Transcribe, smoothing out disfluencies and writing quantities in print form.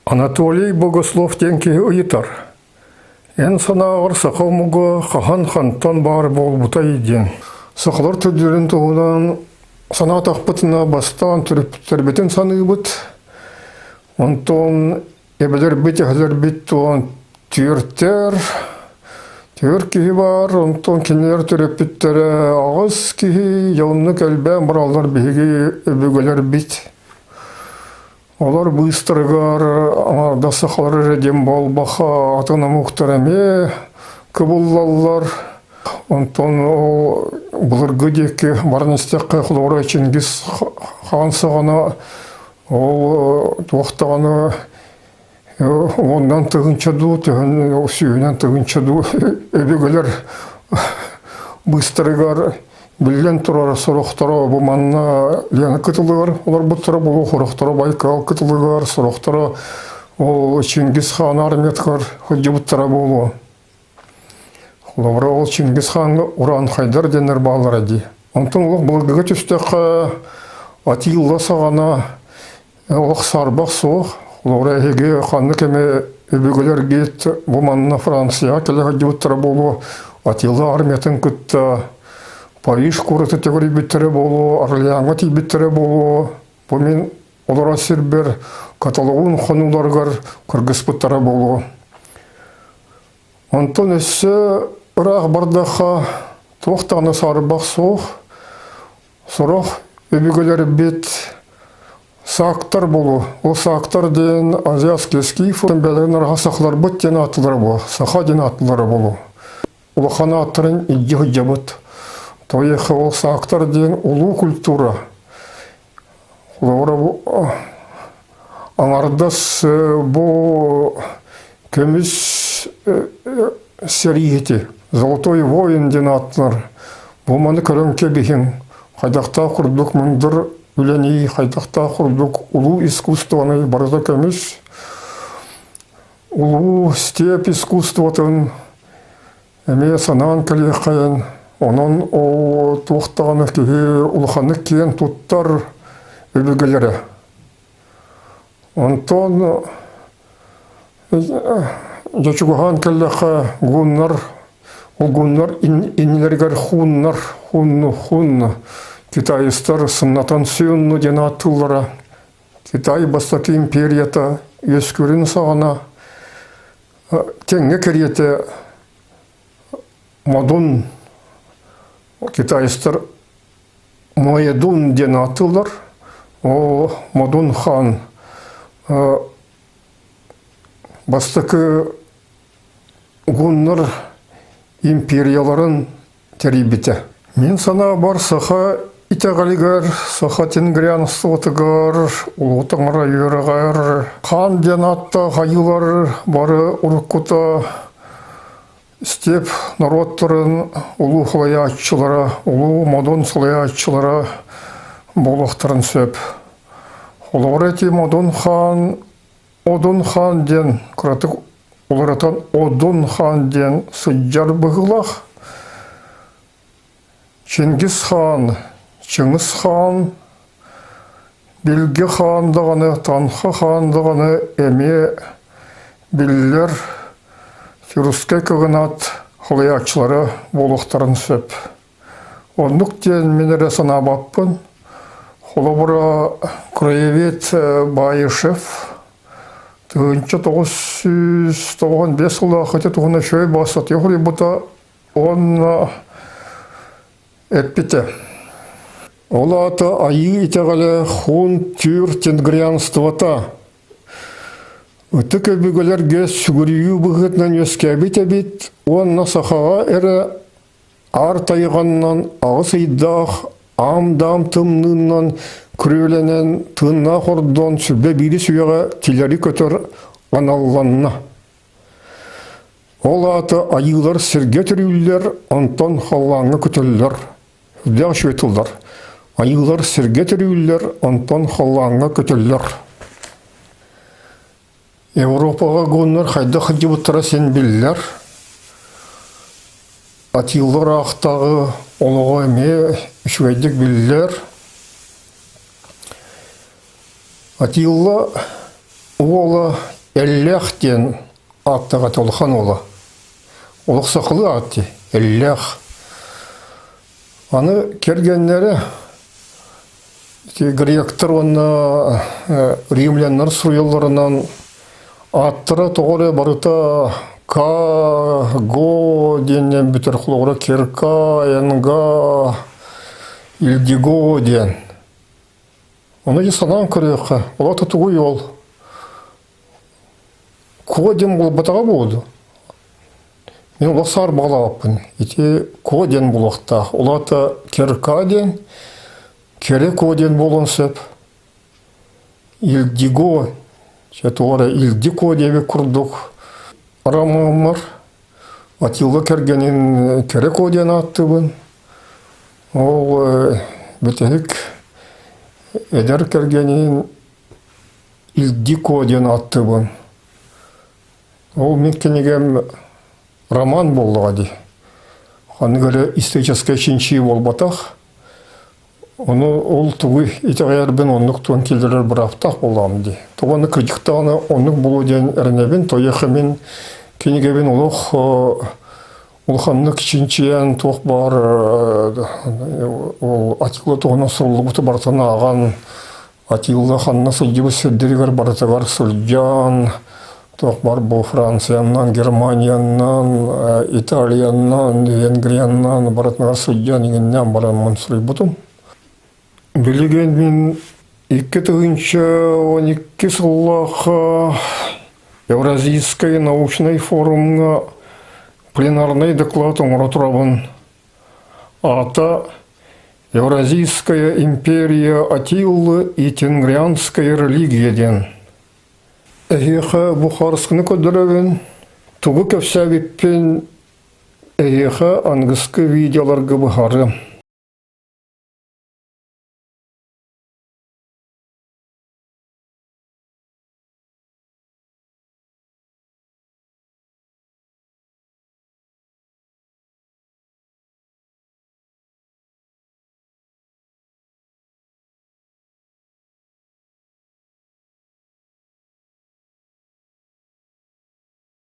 Анатолий Богослов диэн киһи ыйытар: «Эн санааҕар саха омуга хаһан хантан баар буолбутай?» диэн. Сахалар төрдүлэрин туһунан санаатахпытына бастаан төрүппүттэрбитин саныыбыт. Онтон эбэлэрбит, эһэлэрбит туон түөртэр, түөрт киһи баар, онтон кинилэр төрөппүттэрэ аҕыс киһи, дьэ оннук элбээн бараллар биһиги өбүгэлэрбит. Олор быыстарыгар аҥаардас сахалар эрэ диэн буолбаха, атын омуктар эмиэ кыбыллаллар. Онтон ол былыргы диэки баран истэххэ, холобура Чингис хаан саҕана ол туох даҕаны уонунан тыһыынча дуу, төһөн сүүһүнэн тыһыынча дуу өбүгэлэр быыстарыгар Биллэн турар, сорохторо бу манна Лена кытылыгар олорбуттара буолуо, сорохторо Байкал кытылыгар, сорохторо ол Чингис хаан армиятыгар сылдьыбыттара буолуо. Холобура, ол Чингис хааҥҥа ураанхайдар диэннэр бааллара дии. Онтон олох былыргыга түстэххэ, Атилла саҕана Олох саарбах суох. Холобура, эһиги ханнык эмэ өбүгэлэргит бу манна Францияҕа кэлэ сылдьыбыттара буолуо, Атилла армиятын кытта Париж куораты төгүрүйбүттэрэ буолуо, Орлеаҥҥа тиийбиттэрэ буолуо. Бу мин олорор сирбэр Каталогун хонууларыгар кыргыспыттара буолуо. Онтон өссө ыраах бардахха туох даҕаны саарбах суох. Сорох өбүгэлэрбит саактар болу. Ол саактар диэн азиатский скиф бэлэрин араха сахаларбыт диэн ааттылара бу. Саха диэн ааттылара болу. Улахан ааттарын илдьи сылдьабыт. Тоехе ол саактар диэн улуу культура. Холобура бу аҥардас бу көмүс сэрииһити Золотой воин диэн ааттанар. Бу маны көрөн кэбиһиҥ, хайдахтаах курдук мындыр үлэний, хайдахтаах курдук улуу искусствоны барыта көмүс, улуу степь искусствотын эмиэ санаан кэлиэххэйин, онон ол туох даҕаны киһи улаханнык киэн туттар өбүгэлэрэ. Онтон дьэ чугаһаан кэллэххэ гуннар, ол гуннар иннилэригэр хууннар, хунну, хунну, китаецтар сымнатан сюнну диэн ааттыыллара. Китай бастакы империята үөскүүрүн саҕана тэҥҥэ кэриэтэ модун китайстар Моедун диэн ааттыыллар. Ол Модун хаан бастакы гуннар империяларын тэрийбитэ. Мин санаабар, саха итэҕэлигэр, саха тенгрианствотыгар, Улуу Таҥара үөрэҕэр хаан диэн ааттаах айыылар бары уруккута степь норуоттарын улуу салайааччылара, улуу модун салайааччылара буолуохтарын сөп. Холобура ити Модун хаан, Одун хаан диэн кыратык уларытан Одун хаан диэн сылдьар быһыылаах. Чингис хаан, Чыҥыс хаан, Билгэ хаан даҕаны, Танха хаан даҕаны эмиэ биллэр Тюркскай кыгынаат халыйааччылара буолуохтарын сөп. Оннук диэн мин эрэ санаабаппын. Холобура, краевед Баишев 1995 сыллаах ити туһунан үчүгэй баастатыйа хоруйбута уонна эппитэ. Ол аата айыы итэҕэлэ хуун түүр тенгрианствота ытык өбүгэлэргэ сүгүрүйүү быһыытынан үөскээбит эбит уонна сахаҕа эрэ аар тайҕаннан аҕыс ыйдаах аам-даам тымныынан күрүөлэнэн тыыннаах ордон сүрбэ биирис үйэҕэ тилэри көтөр аналланна. Ол аата айыылар сиргэ төрүүллэр, онтон халлааҥҥа көтөллөр. Үрдээх үчүгэй тыллар. Айыылар сиргэ төрүүллэр, онтон халлааҥҥа көтөллөр. Европаҕа гуннар хайдах сылдьыбыттара син биллэр. Атилла ыраахтааҕы олоҕо эмиэ үчүгэйдик биллэр. Атилла уола Эллээх диэн ааттаах этэ улахан уола. Олох сахалыы аат дии, Эллээх. Аны кэргэннэрэ ити гректэр уонна римляннар суруйалларынан ааттара тоҕо эрэ барыта К, Го диэннэн бүтэр холобура Кирка, Энга, Ильдиго диэн. Ону дьэ санаан көрүөххэ, ол тугуй ол? Куо диэн буолбатаҕа буолуо. Мин олох саарбаҕалаабаппын. Ити куо диэн буолуохтаах. Ол аата Кирка диэн, Кэрэ Куо диэн буолуон сөп. Илдиго, чэ туох эрэ Илди Куо диэбит курдук ромаммар Атилла кэргэнин Кэрэ Куо диэн ааттыыбын. Ол бүтэһик эдэр кэргэнин Илдико диэн ааттыыбын. Ол мин кинигэм роман буоллаҕа дии. Ханнык эрэ историческай чинчийии буолбатах. Ону ол тугу итэҕэйэрбин оннук туон киллэрэр бырааптаах буоллаҕым дии. Тоҕо аны кырдьык даҕаны оннук буолуо диэн эрэнэбин. Тойох мин кинигэбин олох улаханнык чинчийэн туох баар ол Атилла туһунан суруллубуту барытын ааҕан Атилла ханна сылдьыбыт сирдэригэр барытыгар сылдьан туох баар бу Франциянан, Германиянан, Италиянан, Венгриянан барытыгар сылдьан иҥиннээн бараммын суруйбутум. Билигин мин 2012 сыллаахха Евразийскай научнай форумҥа пленарнай доклад оҥоро турабын. Аата Евразийская империя Атиллы и Тенгрианская религия диэн. Эһиэхэ бу хаарыскыны көрдөрөбүн, тугу кэпсээбиппин эһиэхэ аныгыскы видеоларга быһаарыам.